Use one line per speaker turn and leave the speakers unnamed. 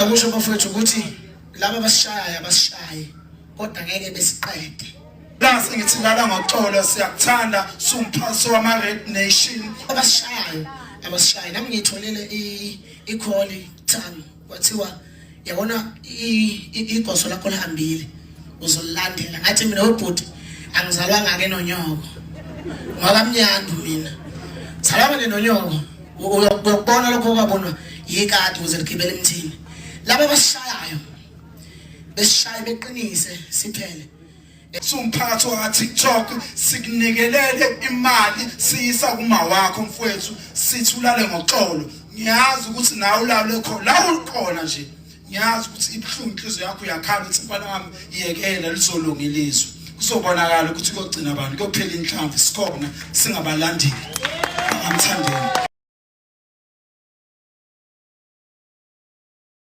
Akusho bafowethu ukuthi laba abasishayayo abasishaye kodwa ngeke besiqede.
La sengithi lala ngoxolo siyakuthanda sumphaso wama Red Nation.
Abasishayayo abasishaye nami ngiyitholele i-call thami kwathiwa yabona igoso lakho lihambile uzolilandela ngathi mina ubhuti angizalwanga ke nonyoko ngoba mnyandu mina zalwa mina nonyoko uyokubona lokho okwabonwa yikati ukuze ligibele emthini laba abasishayayo besishaye beqinise siphele.
Siwumphakathi waka-TikTok sikunikelele imali siyisa kuma wakho mfowethu sithi ulale ngoxolo. Ngiyazi ukuthi nawe ulale khona la ukhona nje. Ngiyazi ukuthi ibuhlungu inhliziyo yakho uyakhala ukuthi mfana wami yekela lizolunga ilizwe. Kuzobonakala ukuthi kuyogcina abantu kuyophela inhlamvu sikhona singabalandeli. Amthandeni.